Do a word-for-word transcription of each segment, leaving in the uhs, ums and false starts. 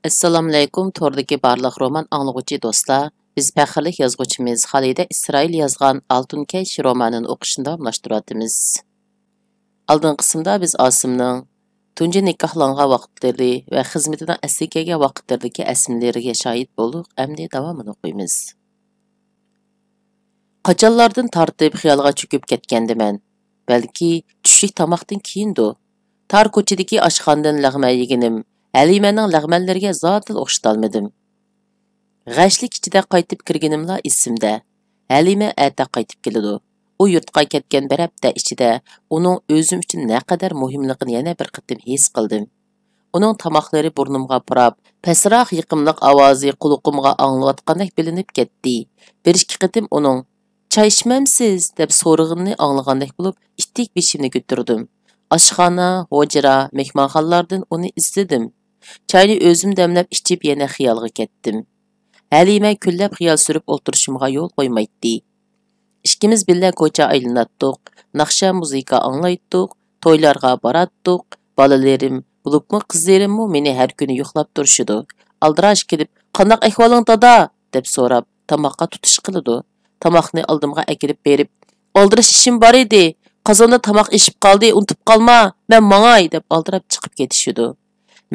ئەسسالامۇئەلەيكۇم، توردىكى بارلىق رومان ئاڭلىغۇچى دوستلار. بىز پەخىرلىك يازغۇچىمىز خالىدە ئىسرائىل يازغان ئالتۇن كەش رومانىنى ئوقۇشنى داۋاملاشتۇرۇۋاتىمىز. ئالدىنقى قىسىمدا بىز ئاسىمنىڭ تۇنجى نىكاھلانغان ۋاقىتلىرى ۋە خىزمىتىنىڭ ئەسلىگە كەلگەن ۋاقىتلىرىدىكى ئەسلىمىلىرىگە شاھىت بولدۇق. ئەمدى داۋامىنى ئوقۇيمىز. قاچانلاردىن تارتىپ خىيالغا چۆكۈپ كەتكەندىمەن. بەلكى چۈشلۈك تاماقتىن كېيىندۇ. تار كوچىدىكى ئاشخانىدىن لەغمەن يېگىنىم، ھەلىمەنىڭ لەغمەنلىرىگە زادىلا ئوخشىتالمىدىم. غەشلىك ئىچىدە قايتىپ كىرگىنىملا ئېسىمدە. ھەلىمە ئەتە قايتىپ كېلىدۇ. ئۇ يۇرتقا كەتكەن بىر ھەپتە ئىچىدە ئۇنىڭ ئۆزۈم ئۈچۈن نەقەدەر مۇھىملىقىنى يەنە بىر قېتىم ھېس قىلدىم. ئۇنىڭ تاماقلىرى بۇرنۇمغا پۇراپ، پەسراق يېقىملىق ئاۋازى قۇلىقىمغا ئاڭلىنىۋاتقاندەك بىلىنىپ كەتتى. بىر-ئىككى قېتىم ئۇنىڭ «چاي ئىچمەمسىز؟» دەپ سورىغىنىنى ئاڭلىغاندەك بولۇپ، ئىتتىك بېشىمنى كۆتۈردۈم. ئاشخانا، ھۇجرا، مېھمانخانىلاردىن ئۇنى ئىزدىدىم. چاينى ئۆزۈم دەملەپ ئىچىپ، يەنە خىيالغا كەتتىم. ھەلىمە كۈنلەپ خىيال سۈرۈپ ئولتۇرۇشۇمغا يول قويمايتتى. ئىككىمىز بىللە كوچا ئايلىناتتۇق، ناخشا، مۇزىكا ئاڭلايتتۇق، تويلارغا باراتتۇق. بالىلىرىم، بولۇپمۇ قىزلىرىممۇ مېنى ھەر كۈنى يوقلاپ تۇرۇشىدۇ. ئالدىراش كېلىپ، «قانداق ئەھۋالىڭ، دادا؟» دەپ سوراپ، تاماققا تۇتۇش قىلىدۇ. تاماقنى ئالدىمغا ئەكىرىپ بېرىپ، «ئالدىراش ئىشىم بار ئىدى، قازاندا تاماق ئېشىپ قالدى، ئۇنتۇپ قالما، مەن ماڭاي» دەپ ئالدىراپ چىقىپ كېتىشىدۇ.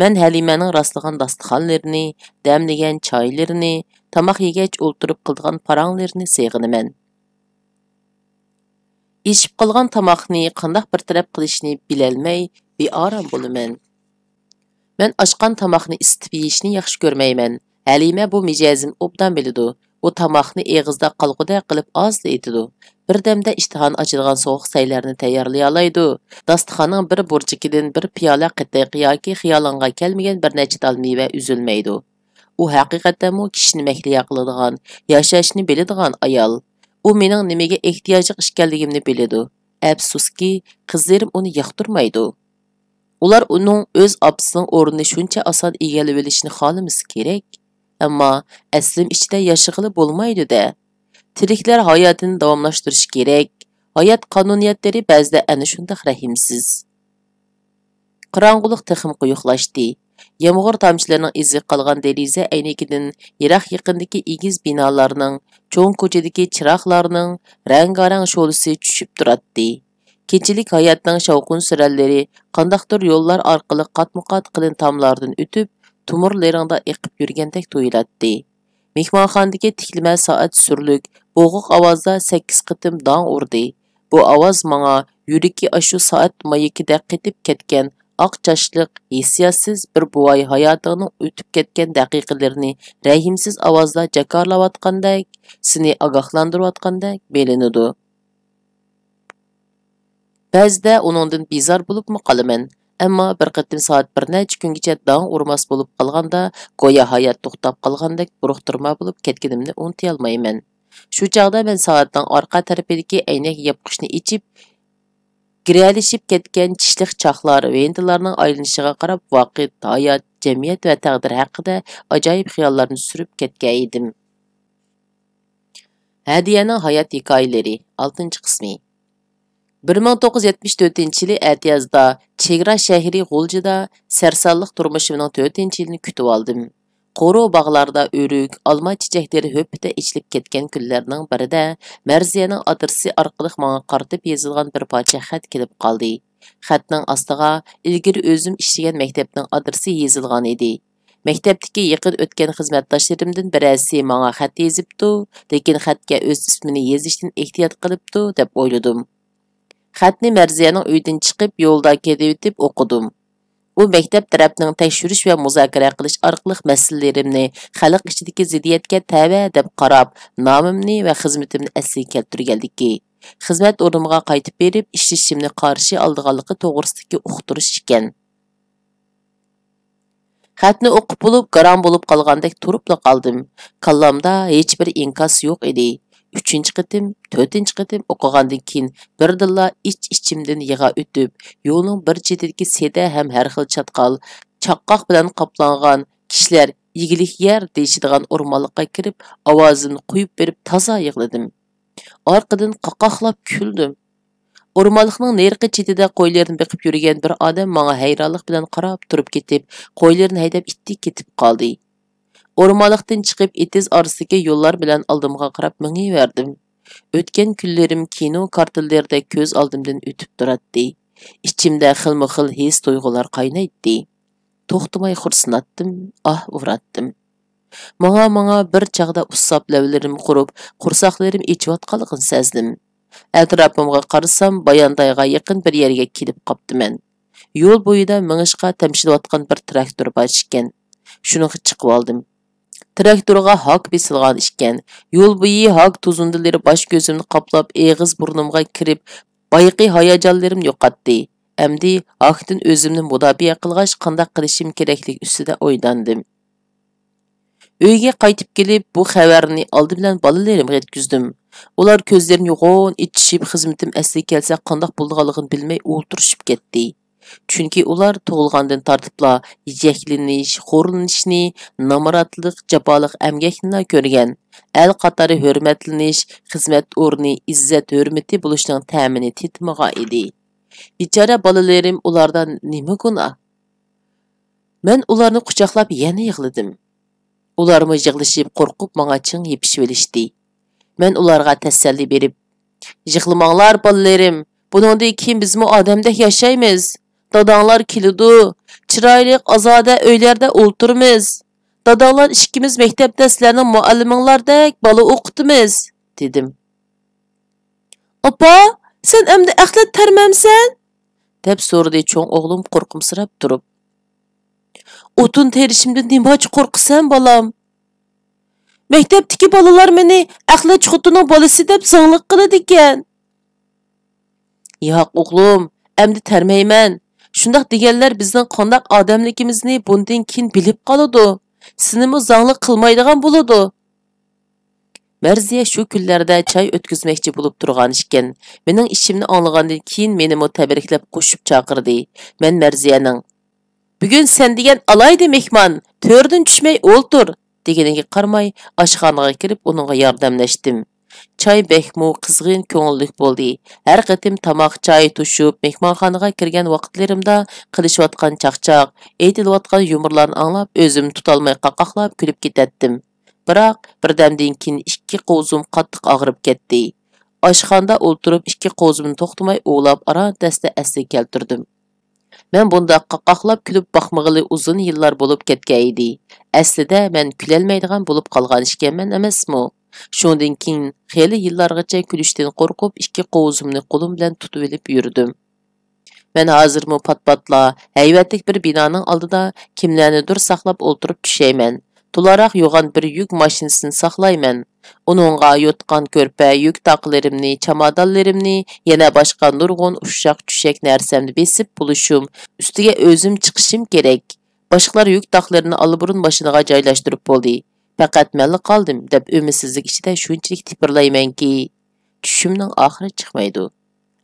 مەن ھەلىمەنىڭ راسلىغان داستىخانلىرىنى، دەملىگەن چايلىرىنى، تاماق يېگەچ ئولتۇرۇپ قىلىدىغان پاراڭلىرىنى سېغىنىمەن. ئېشىپ قالغان تاماقنى قانداق بىر تەرەپ قىلىشنى بىلەلمەي بىئارام بولىمەن. مەن ئاشقان تاماقنى ئىسسىتىپ يېيىشنى ياخشى كۆرمەيمەن. ھەلىمە بۇ مىجەزىمنى ئوبدان بىلىدۇ. ئۇ تاماقنى ئېغىزدا قالغۇدەك قىلىپ ئازلا ئېتىدۇ. بىردەمدە ئىشتىھانى ئاچىدىغان سوغۇق سەيلەرنى تەييارلىيالايدۇ. داستىخاننىڭ بىر بۇرجىكىدىن بىر پىيالە قېتىق ياكى خىيالىڭغا كەلمىگەن بىر نەچچە تال مېۋە ئۈزۈلمەيدۇ. ئۇ ھەقىقەتەنمۇ كىشىنى مەھلىيا قىلىدىغان، ياشاشنى بىلىدىغان ئايال. ئۇ مېنىڭ نېمىگە ئېھتىياجلىق ئىكەنلىكىمنى بىلىدۇ. ئەپسۇسكى، قىزلىرىم ئۇنى ياقتۇرمايدۇ. ئۇلار ئۇنىڭ ئۆز ئاپىسىنىڭ ئورنىنى شۇنچە ئاسان ئىگىلىۋېلىشىنى خالىمىسا كېرەك؟ ئەمما ئەسلىم ئىچىدە ياشىغىلى بولمايدۇ-دە. تىرىكلەر ھاياتىنى داۋاملاشتۇرۇشى كېرەك. ھايات قانۇنىيەتلىرى بەزىدە ئەنە شۇنداق رەھىمسىز. قاراڭغۇلۇق تېخىمۇ قويۇقلاشتى. يامغۇر تامچىلىرىنىڭ ئىزى قالغان دېرىزە ئەينىكىدىن يىراق-يېقىندىكى ئېگىز بىنالارنىڭ، چوڭ كوچىدىكى چىراغلارنىڭ رەڭگارەڭ شولىسى چۈشۈپ تۇراتتى. كېچىلىك ھاياتنىڭ شاۋقۇن-سۈرەنلىرى قانداقتۇر يوللار ئارقىلىق قاتمۇقات قېلىن تاملاردىن ئۆتۈپ، تومۇرلىرىڭدا ئېقىپ يۈرگەندەك تۇيۇلاتتى. مېھمانخانىدىكى تىكلىمە سائەت سۈرلۈك، بوغۇق ئاۋازدا سەككىز قېتىم داڭ ئۇردى. بۇ ئاۋاز ماڭا يۈرىكى ئاشۇ سائەت مايىكىدەك قېتىپ كەتكەن ئاق چاچلىق، ھېسسىياتسىز بىر بوۋاي ھاياتىڭنىڭ ئۆتۈپ كەتكەن دەقىقىلىرىنى رەھىمسىز ئاۋازدا جاكارلاۋاتقاندەك، سېنى ئاگاھلاندۇرۇۋاتقاندەك بىلىنىدۇ. بەزىدە ئۇنىڭدىن بىزار بولۇپمۇ قالىمەن. ئەمما بىر قېتىم سائەت بىر نەچچە كۈنگىچە داڭ ئۇرماس بولۇپ قالغاندا، گويا ھايات توختاپ قالغاندەك بۇرۇقتۇرما بولۇپ كەتكىنىمنى ئۇنتۇيالمايمەن. شۇ چاغدا مەن سائەتنىڭ ئارقا تەرىپىدىكى ئەينەك ياپقۇچنى ئېچىپ، گىرەلىشىپ كەتكەن چىشلىق چاقلار ۋېنتىلارنىڭ ئايلىنىشىغا قاراپ، ۋاقىت، ھايات، جەمئىيەت ۋە تەقدىر ھەققىدە ئاجايىپ خىياللارنى سۈرۈپ كەتكەن ئىدىم. ھەدىيەنىڭ ھايات ھېكايىلىرى، ئالتىنچى قىسمى. بىر مىڭ توققۇز يۈز يەتمىش تۆتىنچى يىلى ئەتىيازدا چېگرا شەھىرى غۇلجىدا سەرسانلىق تۇرمۇشۇمنىڭ تۆتىنچى يىلىنى كۈتۈۋالدىم. قورۇ باغلاردا ئۆرۈك، ئالما چېچەكلىرى ھۆپپىدە ئېچىلىپ كەتكەن كۈنلەرنىڭ بىرىدە مەرزىيەنىڭ ئادرېسى ئارقىلىق ماڭا قارىتىپ يېزىلغان بىر پارچە خەت كېلىپ قالدى. خەتنىڭ ئاستىغا ئىلگىرى ئۆزۈم ئىشلىگەن مەكتەپنىڭ ئادرېسى يېزىلغان ئىدى. مەكتەپتىكى يېقىن ئۆتكەن خىزمەتداشلىرىمدىن بىرەرسى ماڭا خەت يېزىپتۇ، لېكىن خەتكە ئۆز ئىسمىنى يېزىشتىن ئېھتىيات قىلىپتۇ، دەپ ئويلىدىم. خەتنى مەرزىيەنىڭ ئۆيىدىن چىقىپ، يولدا كېتىۋېتىپ ئوقۇدۇم. ئۇ مەكتەپ تەرەپنىڭ تەكشۈرۈش ۋە مۇزاكىرە قىلىش ئارقىلىق مەسىلىلىرىمنى خەلق ئىچىدىكى زىددىيەتكە تەۋە دەپ قاراپ، نامىمنى ۋە خىزمىتىمنى ئەسلىگە كەلتۈرگەنلىكى، خىزمەت ئورنۇمغا قايتىپ بېرىپ ئىشلىشىمنى قارشى ئالىدىغانلىقى توغرىسىدىكى ئۇقتۇرۇش ئىكەن. خەتنى ئوقۇپ بولۇپ، گاراڭ بولۇپ قالغاندەك تۇرۇپلا قالدىم. كاللامدا ھېچبىر ئىنكاس يوق ئىدى. ئۈچىنچى قېتىم، تۆتىنچى قېتىم ئوقۇغاندىن كېيىن، بىردىنلا ئىچ-ئىچىمدىن يىغا ئۆتۈپ، يولنىڭ بىر چېتىدىكى سېدە ھەم ھەر خىل چاتقال، چاققاق بىلەن قاپلانغان، كىشىلەر ئىگىلىك يەر دېيىشىدىغان ئورمانلىققا كىرىپ، ئاۋازىمنى قويۇپ بېرىپ تازا يىغلىدىم. ئارقىدىن قاقاقلاپ كۈلدۈم. ئورمانلىقنىڭ نېرىقى چېتىدە قويلىرىنى بېقىپ يۈرگەن بىر ئادەم ماڭا ھەيرانلىق بىلەن قاراپ تۇرۇپ كېتىپ، قويلىرىنى ھەيدەپ ئىتتىك كېتىپ قالدى. ئورمانلىقتىن چىقىپ، ئېتىز ئارىسىدىكى يوللار بىلەن ئالدىمغا قاراپ مېڭىۋەردىم. ئۆتكەن كۈنلىرىم كىنو كارتىنلىرىدەك كۆز ئالدىمدىن ئۆتۈپ تۇراتتى. ئىچىمدە خىلمۇخىل ھېس-تۇيغۇلار قاينايتتى. توختىماي خورسىناتتىم، ئاھ ئۇراتتىم. ماڭا-ماڭا بىر چاغدا ئۇسساپ لەۋلىرىم قۇرۇپ، قورساقلىرىم ئېچىۋاتقانلىقىنى سەزدىم. ئەتراپىمغا قارىسام، باياندايغا يېقىن بىر يەرگە كېلىپ قاپتىمەن. يول بويىدا مېڭىشقا تەمشىلىۋاتقان بىر تىراكتور بار ئىكەن. شۇنىڭغا چىقىۋالدىم. تىراكتورغا ھاك بېسىلغان ئىكەن. يول بويى ھاك توزۇندىلىرى باش-كۆزۈمنى قاپلاپ، ئېغىز-بۇرنۇمغا كىرىپ، بايىقى ھاياجانلىرىمنى يوقاتتى. ئەمدى ھاكتىن ئۆزۈمنى مۇداپىئە قىلغاچ، قانداق قىلىشىم كېرەكلىكى ئۈستىدە ئويلاندىم. ئۆيگە قايتىپ كېلىپ، بۇ خەۋەرنى ئالدى بىلەن بالىلىرىمغا يەتكۈزدۈم. ئۇلار كۆزلىرىنى يوغان ئېچىشىپ، خىزمىتىم ئەسلىگە كەلسە قانداق بولىدىغانلىقىنى بىلمەي ئولتۇرۇشۇپ كەتتى. چۈنكى ئۇلار تۇغۇلغاندىن تارتىپلا يەكلىنىش، خورلىنىشنى، نامراتلىق، جاپالىق ئەمگەكنىلا كۆرگەن. ئەل قاتارى ھۆرمەتلىنىش، خىزمەت ئورنى، ئىززەت-ھۆرمىتى بولۇشنىڭ تەمىنى تېتىمىغان ئىدى. بىچارە بالىلىرىم ئۇلاردا نېمە گۇناھ؟ مەن ئۇلارنى قۇچاقلاپ يەنە يىغلىدىم. ئۇلارمۇ يىغلىشىپ قورقۇپ ماڭا چىڭ يېپىشىۋېلىشتى. مەن ئۇلارغا تەسەللى بېرىپ، «يىغلىماڭلار، بالىلىرىم، بۇنىڭدىن كېيىن بىزمۇ ئادەمدەك ياشايمىز. داداڭلار كېلىدۇ، چىرايلىق، ئازادە ئۆيلەردە ئولتۇرىمىز. داداڭلار ئىككىمىز مەكتەپتە سىلەرنىڭ مۇئەللىمىڭلاردەك بالا ئوقۇتىمىز» دېدىم. «ئاپا، سەن ئەمدى ئەخلەت تەرمەمسەن؟» دەپ سورىدى چوڭ ئوغلۇم قورقۇمسىراپ تۇرۇپ. «ئوتۇن تېرىشىمدىن نېمانچە قورقىسەن، بالام؟ مەكتەپتىكى بالىلار مېنى ئەخلەت خوتۇننىڭ بالىسى دەپ زاڭلىق قىلىدىكەن.» «ياق، ئوغلۇم، ئەمدى تەرمەيمەن. شۇنداق دېگەنلەر بىزنىڭ قانداق ئادەملىكىمىزنى بۇندىن كېيىن بىلىپ قالىدۇ. سېنىمۇ زاڭلىق قىلمايدىغان بولىدۇ.» مەرزىيە شۇ كۈنلەردە چاي ئۆتكۈزمەكچى بولۇپ تۇرغان ئىكەن. مېنىڭ ئىشىمنى ئاڭلىغاندىن كېيىن مېنىمۇ تەبرىكلەپ قوشۇپ چاقىردى. مەن مەرزىيەنىڭ، «بۈگۈن سەن دېگەن ئالاھىدە مېھمان، تۆردىن چۈشمەي ئولتۇر» دېگىنىگە قارىماي، ئاشخانىغا كىرىپ ئۇنىڭغا ياردەملەشتىم. چاي بەكمۇ قىزغىن، كۆڭۈللۈك بولدى. ھەر قېتىم تاماق چاي توشۇپ، مېھمانخانىغا كىرگەن ۋاقىتلىرىمدا قىلىشىۋاتقان چاقچاق، ئېيتىلىۋاتقان يۇمۇرلارنى ئاڭلاپ، ئۆزۈمنى تۇتالماي قاقاقلاپ كۈلۈپ كېتەتتىم. بىراق، بىردەمدىن كېيىن ئىككى قوۋزۇم قاتتىق ئاغرىپ كەتتى. ئاشخانىدا ئولتۇرۇپ، ئىككى قوۋزۇمنى توختىماي ئۇۋىلاپ، ئاران دەستە ئەسلىگە كەلتۈردۈم. مەن بۇنداق قاقاقلاپ كۈلۈپ باقمىغىلى ئۇزۇن يىللار بولۇپ كەتكەن ئىدى. ئەسلىدە مەن كۈلەلمەيدىغان بولۇپ قالغان ئىكەنمەن ئەمەسمۇ؟ شۇنىڭدىن كېيىن خېلى يىللارغىچە كۈلۈشتىن قورقۇپ، ئىككى قوۋزۇمنى قولۇم بىلەن تۇتۇۋېلىپ يۈردۈم. مەن ھازىرمۇ پات-پاتلا ھەيۋەتلىك بىر بىنانىڭ ئالدىدا كىملەرنىدۇر ساقلاپ ئولتۇرۇپ چۈشەيمەن. تولاراق يوغان بىر يۈك ماشىنىسىنى ساقلايمەن. ئۇنىڭغا يوتقان-كۆرپە، يۈك تاقلىرىمنى، چامادانلىرىمنى، يەنە باشقا نۇرغۇن ئۇششاق-چۈششەك نەرسەمنى بېسىپ بولۇشۇم، ئۈستىگە ئۆزۈم چىقىشىم كېرەك. باشقىلار يۈك تاقلىرىنى ئاللىبۇرۇن ماشىنىغا جايلاشتۇرۇپ بولدى. پەقەت مەنلا قالدىم، دەپ ئۈمىدسىزلىك ئىچىدە شۇنچىلىك تىپىرلايمەنكى، چۈشۈمنىڭ ئاخىرى چىقمايدۇ.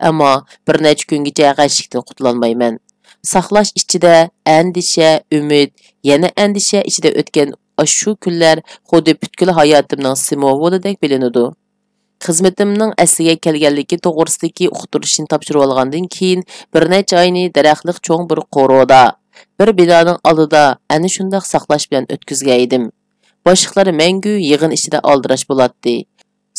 ئەمما بىر نەچچە كۈنگىچە غەشلىكتىن قۇتۇلالمايمەن. ساقلاش ئىچىدە ئەندىشە، ئۈمىد، يەنە ئەندىشە ئىچىدە ئۆتكەن ئاشۇ كۈنلەر خۇددى پۈتكۈل ھاياتىمنىڭ سىمۋولىدەك بىلىنىدۇ. خىزمىتىمنىڭ ئەسلىگە كەلگەنلىكى توغرىسىدىكى ئۇقتۇرۇشنى تاپشۇرۇۋالغاندىن كېيىن، بىر نەچچە ئاينى دەرەخلىك چوڭ بىر قورۇدا، بىر بىنانىڭ ئالدىدا ئەنە شۇنداق ساقلاش بىلەن ئۆتكۈزگەن ئىدىم. باشلىقلار مەڭگۈ يىغىن ئىچىدە ئالدىراش بولاتتى.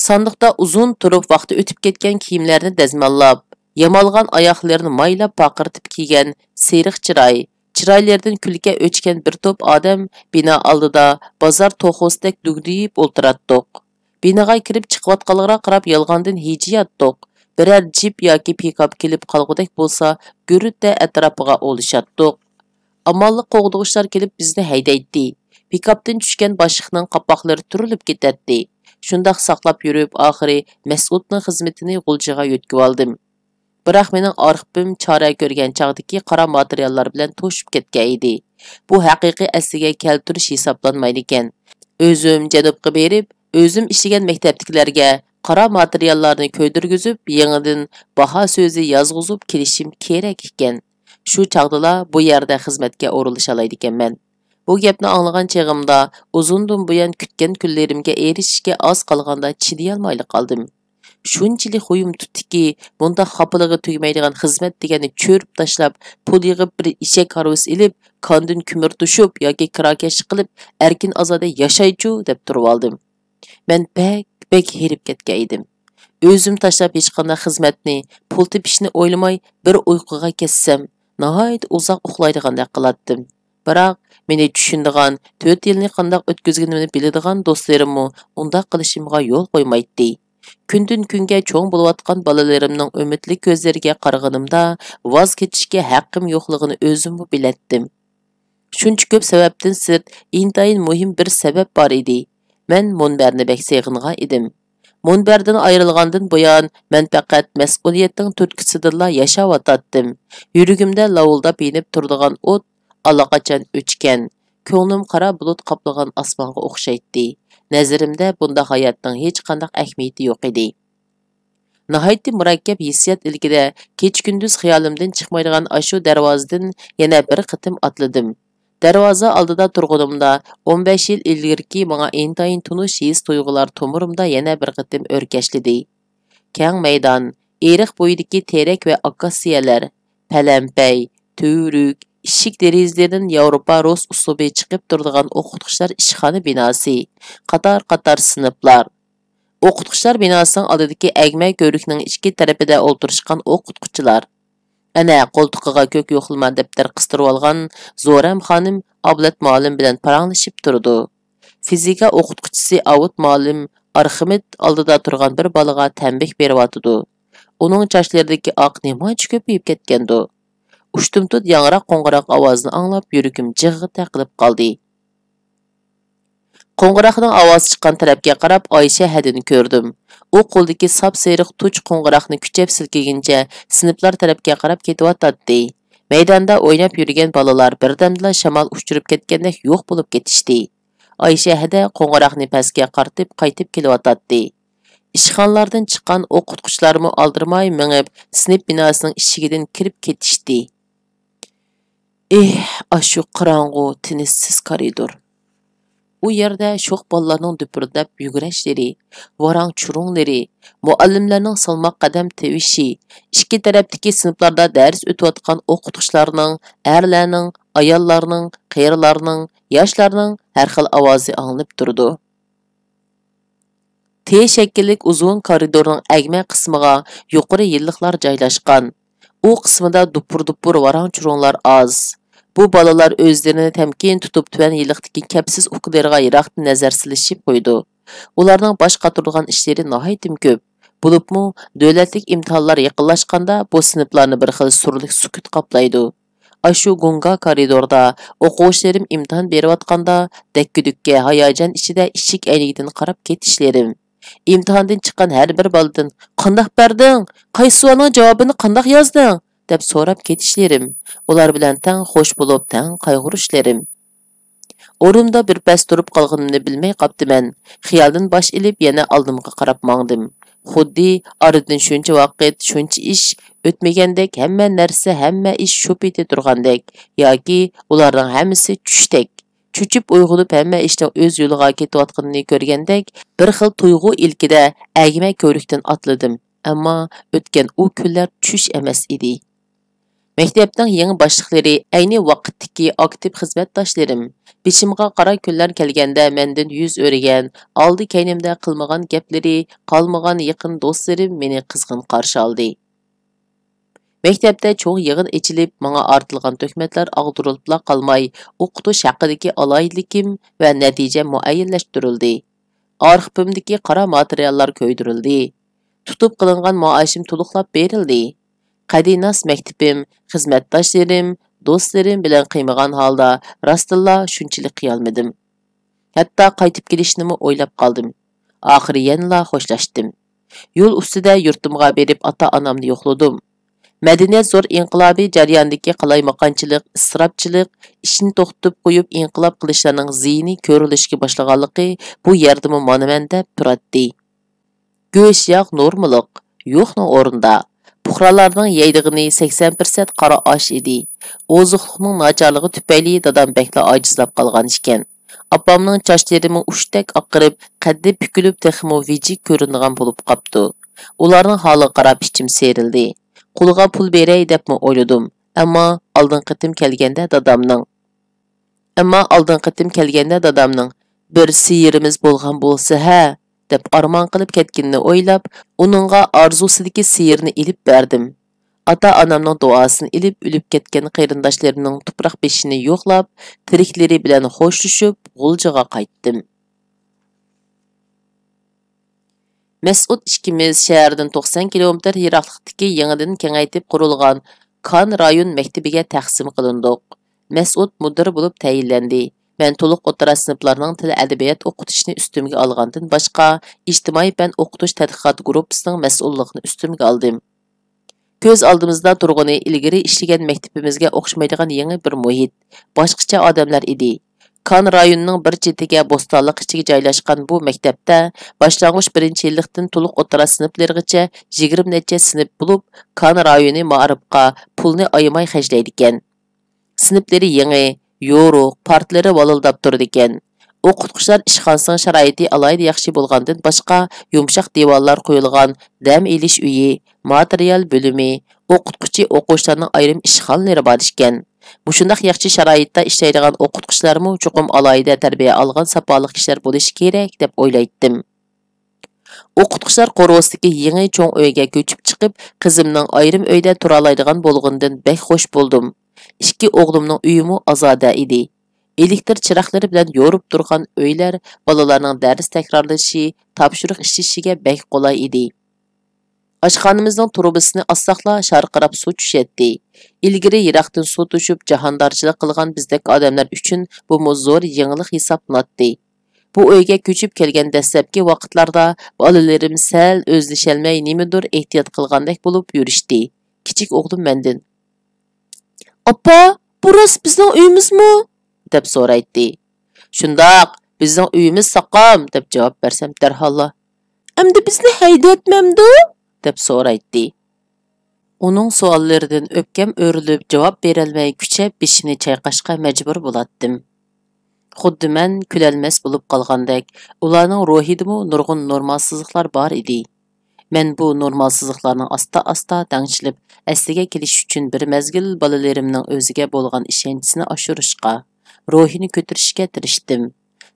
ساندۇقتا ئۇزۇن تۇرۇپ ۋاقتى ئۆتۈپ كەتكەن كىيىملەرنى دەزماللاپ، يامالغان ئاياغلىرىنى مايلاپ پارقىرىتىپ كىيگەن سېرىق چىراي، چىرايلىرىدىن كۈلكە ئۆچكەن بىر توپ ئادەم بىنا ئالدىدا بازار توخۇسىدەك دۈگدۈيۈپ ئولتۇراتتۇق. بىناغا كىرىپ چىقىۋاتقانلىرىغا قاراپ يالغاندىن ھىجىياتتۇق. بىرەر جىپ ياكى پىكاپ كېلىپ قالغۇدەك بولسا، گۈررىدە ئەتراپىغا ئولىشاتتۇق. ئامانلىق قوغدىغۇچىلار كېلىپ بىزنى ھەيدەيتتى. پىكاپتىن چۈشكەن باشلىقنىڭ قاپاقلىرى تۈرۈلۈپ كېتەتتى. شۇنداق ساقلاپ يۈرۈپ، ئاخىرى مەسئۇدنىڭ خىزمىتىنى غۇلجىغا يۆتكىۋالدىم. بىراق مېنىڭ ئارخىپىم چارە كۆرگەن چاغدىكى قارا ماتېرىياللار بىلەن توشۇپ كەتكەن ئىدى. بۇ ھەقىقىي ئەسلىگە كەلتۈرۈش ھېسابلانمايدىكەن. ئۆزۈم جەنۇبقا بېرىپ، ئۆزۈم ئىشلىگەن مەكتەپتىكىلەرگە قارا ماتېرىياللارنى كۆيدۈرگۈزۈپ، يېڭىدىن باھا سۆزى يازغۇزۇپ كېلىشىم كېرەك ئىكەن. شۇ چاغدىلا بۇ يەردە خىزمەتكە ئورۇنلىشالايدىكەنمەن. بۇ گەپنى ئاڭلىغان چېغىمدا ئۇزۇندىن بۇيان كۈتكەن كۈنلىرىمگە ئېرىشىشكە ئاز قالغاندا چىدىيالمايلا قالدىم. شۇنچىلىك خۇيۇم تۇتتىكى، بۇنداق خاپىلىقى تۈگىمەيدىغان خىزمەت دېگەننى چۆرۈپ تاشلاپ، پۇل يىغىپ، بىر ئېشەك ھارۋىسى ئېلىپ، كاندىن كۆمۈر توشۇپ ياكى كىراكەشلىك قىلىپ، ئەركىن-ئازادە ياشايچۇ دەپ تۇرۇۋالدىم. مەن بەك، بەك ھېرىپ كەتكەن ئىدىم. ئۆزۈم تاشلاپ ھېچقانداق خىزمەتنى، پۇل تېپىشنى ئويلىماي، بىر ئۇيقۇغا كەتسەم، ناھايىتى ئۇزاق ئۇخلايدىغاندەك قىلاتتىم. بىراق، مېنى چۈشىنىدىغان، تۆت يىلنى قانداق ئۆتكۈزگىنىمنى بىلىدىغان دوستلىرىممۇ ئۇنداق قىلىشىمغا يول قويمايتتى. كۈندىن-كۈنگە چوڭ بولۇۋاتقان بالىلىرىمنىڭ ئۈمىدلىك كۆزلىرىگە قارىغىنىمدا، ۋاز كېچىشكە ھەققىم يوقلۇقىنى ئۆزۈممۇ بىلەتتىم. شۇنچە كۆپ سەۋەبتىن سىرت، ئىنتايىن مۇھىم بىر سەۋەب بار ئىدى. مەن مۇنبەرنى بەك سېغىنغان ئىدىم. مۇنبەردىن ئايرىلغاندىن بۇيان، مەن پەقەت مەسئۇلىيەتنىڭ تۈرتكىسىدىنلا ياشاۋاتاتتىم. يۈرىكىمدە لاۋۇلداپ يېنىپ تۇرىدىغان ئوت ئاللىقاچان ئۆچكەن. كۆڭلۈم قارا بۇلۇت قاپلىغان ئاسمانغا ئوخشايتتى. نەزىرىمدە بۇنداق ھاياتنىڭ ھېچقانداق ئەھمىيىتى يوق ئىدى. ناھايىتى مۇرەككەپ ھېسسىيات ئىلكىدە كېچە-كۈندۈز خىيالىمدىن چىقمايدىغان ئاشۇ دەرۋازىدىن يەنە بىر قېتىم ئاتلىدىم. دەرۋازا ئالدىدا تۇرغىنىمدا، ئون بەش يىل ئىلگىرىكى ماڭا ئىنتايىن تونۇش ھېس-تۇيغۇلار تومۇرۇمدا يەنە بىر قېتىم ئۆركەشلىدى. كەڭ مەيدان، ئېرىق بويىدىكى تېرەك ۋە ئاكاسىيەلەر، پەلەمپەي، تۈۋرۈك، ئىشىك دېرىزىلىرىدىن ياۋروپا رۇس ئۇسلۇبى چىقىپ تۇرىدىغان ئوقۇتقۇچىلار ئىشخانا بىناسى، قاتار-قاتار سىنىپلار. ئوقۇتقۇچىلار بىناسىنىڭ ئالدىدىكى ئەگمە كۆۋرۈكنىڭ ئىككى تەرىپىدە ئولتۇرۇشقان ئوقۇتقۇچىلار. ئەنە، قولتۇقىغا كۆك يوقلىما دەپتەر قىستۇرۇۋالغان زورەم خانىم ئابلەت مۇئەللىم بىلەن پاراڭلىشىپ تۇرىدۇ. فىزىكا ئوقۇتقۇچىسى ئاۋۇت مۇئەللىم ئارخىمېد ئالدىدا تۇرغان بىر بالىغا تەنبىھ بېرىۋاتىدۇ. ئۇنىڭ چاچلىرىدىكى ئاق نېمانچە كۆپىيىپ كەتكەندۇ؟ ئۇشتۇمتۇت ياڭراق قوڭغۇراق ئاۋازىنى ئاڭلاپ، يۈرىكىم جىغغىتە قىلىپ قالدى. قوڭغۇراقنىڭ ئاۋازى چىققان تەرەپكە قاراپ ئايشە ھەدىنى كۆردۈم. ئۇ قولىدىكى ساپسېرىق تۇچ قوڭغۇراقنى كۈچەپ سىلكىگىنىچە سىنىپلار تەرەپكە قاراپ كېتىۋاتاتتى. مەيداندا ئويناپ يۈرگەن بالىلار بىردەمدىلا شامال ئۇچۇرۇپ كەتكەندەك يوق بولۇپ كېتىشتى. ئايشە ھەدە قوڭغۇراقنى پەسكە قارىتىپ قايتىپ كېلىۋاتاتتى. ئىشخانىلاردىن چىققان ئوقۇتقۇچىلارمۇ ئالدىرىماي مېڭىپ، سىنىپ بىناسىنىڭ ئىشىكىدىن كىرىپ كېتىشتى. ئېھ، ئاشۇ قاراڭغۇ، تىنچسىز كارىدور! ئۇ يەردە شوخ بالىلارنىڭ دۈپۈرلەپ يۈگۈرۈشلىرى، ۋاراڭ-چۇرۇڭلىرى، مۇئەللىملەرنىڭ سالماق قەدەم تىۋىشى، ئىككى تەرەپتىكى سىنىپلاردا دەرس ئۆتۈۋاتقان ئوقۇتقۇچىلارنىڭ، ئەرلەرنىڭ، ئاياللارنىڭ، قېرىلارنىڭ، ياشلارنىڭ ھەر خىل ئاۋازى ئاڭلىنىپ تۇرىدۇ. تى شەكىللىك ئۇزۇن كارىدورنىڭ ئەگمە قىسمىغا يۇقىرى يىللىقلار جايلاشقان. ئۇ قىسمىدا دۇپپۇر-دۇپپۇر ۋاراڭ-چۇرۇڭلار ئاز. بۇ بالىلار ئۆزلىرىنى تەمكىن تۇتۇپ، تۆۋەن يىللىقتىكى كەپسىز ئۇكىلىرىغا يىراقتىن نەزەر سېلىشىپ قويىدۇ. ئۇلارنىڭ باش قاتۇرىدىغان ئىشلىرى ناھايىتىمۇ كۆپ. بولۇپمۇ، دۆلەتلىك ئىمتىھانلار يېقىنلاشقاندا، بۇ سىنىپلارنى بىر خىل سۈرلۈك سۈكۈت قاپلايدۇ. ئاشۇ گۇڭگا كارىدوردا ئوقۇغۇچىلىرىم ئىمتىھان بېرىۋاتقاندا، دەككە-دۈككە ھاياجان ئىچىدە ئىشىك ئەينىكىدىن قاراپ كېتىشلىرىم، ئىمتىھاندىن چىققان ھەر بىر بالىدىن، «قانداق بەردىڭ؟ قايسى سوئالنىڭ جاۋابىنى قانداق يازدىڭ؟» دەپ سوراپ كېتىشلىرىم، ئۇلار بىلەن تەڭ خوش بولۇپ، تەڭ قايغۇرۇشلىرىم. ئورنۇمدا بىر پەس تۇرۇپ قالغىنىمنى بىلمەي قاپتىمەن. خىيالدىن باش ئېلىپ، يەنە ئالدىمغا قاراپ ماڭدىم. خۇددى ئارىدىن شۇنچە ۋاقىت، شۇنچە ئىش ئۆتمىگەندەك، ھەممە نەرسە، ھەممە ئىش شۇ پېتى تۇرغاندەك، ياكى ئۇلارنىڭ ھەممىسى چۈشتەك. چۆچۈپ ئويغىنىپ، ھەممە ئىشنىڭ ئۆز يولىغا كېتىۋاتقىنىنى كۆرگەندەك، بىر خىل تۇيغۇ ئىلكىدە ئەگمە كۆۋرۈكتىن ئاتلىدىم. ئەمما ئۆتكەن ئۇ كۈنلەر چۈش ئەمەس ئىدى. مەكتەپنىڭ يېڭى باشلىقلىرى ئەينى ۋاقىتتىكى ئاكتىپ خىزمەتداشلىرىم. بېشىمغا قارا كۈنلەر كەلگەندە مەندىن يۈز ئۆرۈگەن، ئالدى-كەينىمدە قىلمىغان گەپلىرى قالمىغان يېقىن دوستلىرىم مېنى قىزغىن قارشى ئالدى. مەكتەپتە چوڭ يىغىن ئېچىلىپ، ماڭا ئارتىلغان تۆھمەتلەر ئاغدۇرۇلۇپلا قالماي، ئوقۇتۇش ھەققىدىكى ئالاھىدىلىكىم ۋە نەتىجەم مۇئەييەنلەشتۈرۈلدى. ئارخىپىمدىكى قارا ماتېرىياللار كۆيدۈرۈلدى. تۇتۇپ قېلىنغان مائاشىم تولۇقلاپ بېرىلدى. قەدىناس مەكتىپىم، خىزمەتداشلىرىم، دوستلىرىم بىلەن قىيمىغان ھالدا راستتىنلا شۇنچىلىك قىيالمىدىم. ھەتتا قايتىپ كېلىشنىمۇ ئويلاپ قالدىم. ئاخىرى يەنىلا خوشلاشتىم. يول ئۈستىدە يۇرتۇمغا بېرىپ ئاتا-ئانامنى يوقلىدىم. مەدەنىيەت زور ئىنقىلابى جەريانىدىكى قالايمىقانچىلىق، ئىسراپچىلىق، ئىشنى توختىتىپ قويۇپ ئىنقىلاب قىلىشلارنىڭ زىيىنى كۆرۈلۈشكە باشلىغانلىقى بۇ يەردىمۇ مانا مەن دەپ تۇراتتى. گۆش-ياغ نورمىلىق، يوقنىڭ ئورنىدا. پۇقرالارنىڭ يەيدىغىنى سەكسەن پىرسەنت قارا ئاش ئىدى. ئوزۇقلۇقنىڭ ناچارلىقى تۈپەيلى دادام بەكلا ئاجىزلاپ قالغان ئىكەن. ئاپامنىڭ چاچلىرىمۇ ئۇچتەك ئاقىرىپ، قەددى پۈكۈلۈپ، تېخىمۇ ۋىجىك كۆرۈنىدىغان بولۇپ قاپتۇ. ئۇلارنىڭ ھالىغا قاراپ ئىچىم سىيرىلدى. قولىغا پۇل بېرەي دەپمۇ ئويلىدىم. ئەمما ئالدىنقى قېتىم كەلگەندە دادامنىڭ، ئەمما ئالدىنقى قېتىم كەلگەندە دادامنىڭ «بىر سىيرىمىز بولغان بولسا ھە» دەپ ئارمان قىلىپ كەتكىنىنى ئويلاپ، ئۇنىڭغا ئارزۇسىدىكى سىيرنى ئېلىپ بەردىم. ئاتا-ئانامنىڭ دۇئاسىنى ئېلىپ، ئۆلۈپ كەتكەن قېرىنداشلىرىمنىڭ تۇپراق بېشىنى يوقلاپ، تىرىكلىرى بىلەن خوشلىشىپ، غۇلجىغا قايتتىم. مەسئۇد ئىككىمىز شەھەردىن توقسان كىلومېتىر يىراقلىقتىكى يېڭىدىن كېڭەيتىپ قۇرۇلغان كان رايون مەكتىپىگە تەقسىم قىلىندۇق. مەسئۇد مۇدىر بولۇپ تەيىنلەندى. مەن تولۇق ئوتتۇرا سىنىپلارنىڭ تىل-ئەدەبىيات ئوقۇتۇشىنى ئۈستۈمگە ئالغاندىن باشقا، ئىجتىمائىي پەن ئوقۇتۇش تەتقىقات گۇرۇپپىسىنىڭ مەسئۇللۇقىنى ئۈستۈمگە ئالدىم. كۆز ئالدىمىزدا تۇرغىنى ئىلگىرى ئىشلىگەن مەكتىپىمىزگە ئوخشىمايدىغان يېڭى بىر مۇھىت، باشقىچە ئادەملەر ئىدى. كان رايونىنىڭ بىر چېتىگە بوستانلىق ئىچىگە جايلاشقان بۇ مەكتەپتە باشلانغۇچ بىرىنچى يىللىقتىن تولۇق ئوتتۇرا سىنىپلىرىغىچە يىگىرمە نەچچە سىنىپ بولۇپ، كان رايونى مائارىپقا پۇلنى ئايىماي خەجلەيدىكەن. سىنىپلىرى يېڭى، يورۇق، پارتلىرى ۋالىلداپ تۇرىدىكەن. ئوقۇتقۇچىلار ئىشخانىسىنىڭ شارائىتى ئالاھىدە ياخشى بولغاندىن باشقا، يۇمشاق دىۋانلار قويۇلغان دەم ئېلىش ئۆيى، ماتېرىيال بۆلۈمى، ئوقۇتقۇچى ئوقۇغۇچىلارنىڭ ئايرىم ئىشخانىلىرى بار ئىكەن. مۇشۇنداق ياخشى شارائىتتا ئىشلەيدىغان ئوقۇتقۇچىلارمۇ چوقۇم ئالاھىدە تەربىيە ئالغان ساپالىق كىشىلەر بولۇشى كېرەك، دەپ ئويلايتتىم. ئوقۇتقۇچىلار قورۇسىدىكى يېڭى چوڭ ئۆيگە كۆچۈپ چىقىپ، قىزىمنىڭ ئايرىم ئۆيدە تۇرالايدىغان بولغىنىدىن بەك خوش بولدۇم. ئىككى ئوغلۇمنىڭ ئۆيىمۇ ئازادە ئىدى. ئېلېكتىر چىراغلىرى بىلەن يورۇپ تۇرغان ئۆيلەر بالىلارنىڭ دەرس تەكرارلىشى، تاپشۇرۇق ئىشلىشىگە بەك قولاي ئىدى. ئاشخانىمىزنىڭ تۇرۇبىسىنى ئاچساقلا شارقىراپ سۇ چۈشەتتى. ئىلگىرى يىراقتىن سۇ توشۇپ جاھاندارچىلىق قىلغان بىزدەك ئادەملەر ئۈچۈن بۇمۇ زور يېڭىلىق ھېسابلىناتتى. بۇ ئۆيگە كۆچۈپ كەلگەن دەسلەپكى ۋاقىتلاردا بالىلىرىم سەل ئۆزلىشەلمەي نېمىدۇر ئېھتىيات قىلغاندەك بولۇپ يۈرۈشتى. كىچىك ئوغلۇم مەندىن، «ئاپا، بۇ راست بىزنىڭ ئۆيىمىزمۇ؟» دەپ سورايتتى. «شۇنداق، بىزنىڭ ئۆيىمىز ساقام» دەپ جاۋاب بەرسەم دەرھاللا، «ئەمدى بىزنى ھەيدەتمەمدۇ؟» دەپ سورايتتى. ئۇنىڭ سوئاللىرىدىن ئۆپكەم ئۆرۈلۈپ جاۋاب بېرەلمەي كۈچەپ بېشىنى چايقاشقا مەجبۇر بولاتتىم. خۇددى مەن كۈلەلمەس بولۇپ قالغاندەك، ئۇلارنىڭ روھىدىمۇ نۇرغۇن نورمالسىزلىقلار بار ئىدى. مەن بۇ نورمالسىزلىقلارنىڭ ئاستا-ئاستا دەڭشىلىپ، ئەسلىگە كېلىشى ئۈچۈن بىر مەزگىل بالىلىرىمنىڭ ئۆزىگە بولغان ئىشەنچىسىنى ئاشۇرۇشقا، روھىنى كۆتۈرۈشكە تىرىشتىم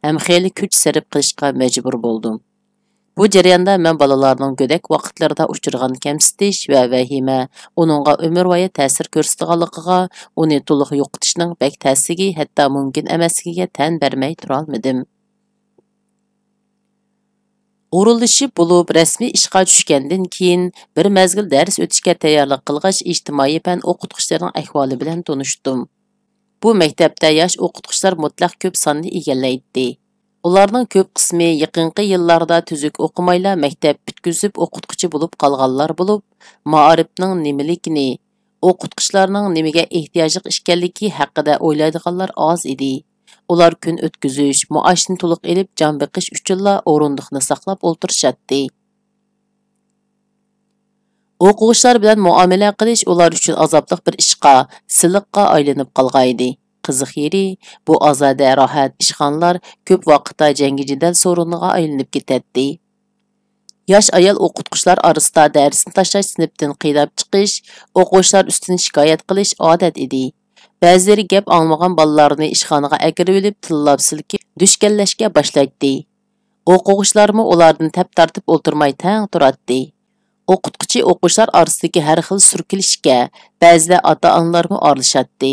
ھەم خېلى كۈچ سەرپ قىلىشقا مەجبۇر بولدۇم. بۇ جەرياندا مەن بالىلارنىڭ گۆدەك ۋاقىتلىرىدا ئۇچرىغان كەمسىتىش ۋە ۋەھىمە ئۇنىڭغا ئۆمۈرۋايەت تەسىر كۆرسىتىدىغانلىقىغا، ئۇنى تولۇق يوقىتىشنىڭ بەك تەسلىكى، ھەتتا مۇمكىن ئەمەسلىكىگە تەن بەرمەي تۇرالمىدىم. ئورۇنلىشىپ بولۇپ، رەسمىي ئىشقا چۈشكەندىن كېيىن، بىر مەزگىل دەرس ئۆتۈشكە تەييارلىق قىلغاچ، ئىجتىمائىي پەن ئوقۇتقۇچىلىرىنىڭ ئەھۋالى بىلەن تونۇشتۇم. بۇ مەكتەپتە ياش ئوقۇتقۇچىلار مۇتلەق كۆپ ساننى ئىگىلەيتتى. ئۇلارنىڭ كۆپ قىسمى يېقىنقى يىللاردا تۈزۈك ئوقۇمايلا مەكتەپ پۈتكۈزۈپ ئوقۇتقۇچى بولۇپ قالغانلار بولۇپ، مائارىپنىڭ نېمىلىكىنى، ئوقۇتقۇچىلارنىڭ نېمىگە ئېھتىياجلىق ئىكەنلىكى ھەققىدە ئويلايدىغانلار ئاز ئىدى. ئۇلار كۈن ئۆتكۈزۈش، مائاشنى تولۇق ئېلىپ، جان بېقىش ئۈچۈنلا ئورۇندۇقنى ساقلاپ ئولتۇرۇشاتتى. ئوقۇغۇچىلار بىلەن مۇئامىلە قىلىش ئۇلار ئۈچۈن ئازابلىق بىر ئىشقا، سىلىققا ئايلىنىپ قالغانىدى. قىزىق يېرى، بۇ ئازادە، راھەت ئىشخانىلار كۆپ ۋاقىتتا جەڭگى-جېدەل سورۇنىغا ئايلىنىپ كېتەتتى. ياش ئايال ئوقۇتقۇچىلار ئارىسىدا دەرسنى تاشلاش، سىنىپتىن قىيناپ چىقىش، ئوقۇغۇچىلار ئۈستىدىن شىكايەت قىلىش ئادەت ئىدى. بەزىلىرى گەپ ئاڭلىمىغان بالىلارنى ئىشخانىغا ئەكىرىۋېلىپ، تىللاپ سىلكىپ، دۈشكەنلەشكە باشلايتتى. ئوقۇغۇچىلارمۇ ئۇلاردىن تەپ تارتىپ ئولتۇرماي تەڭ تۇراتتى. ئوقۇتقۇچى ئوقۇغۇچىلار ئارىسىدىكى ھەر خىل سۈركىلىشىشكە بەزىدە ئاتا-ئانىلارمۇ ئارىلىشاتتى.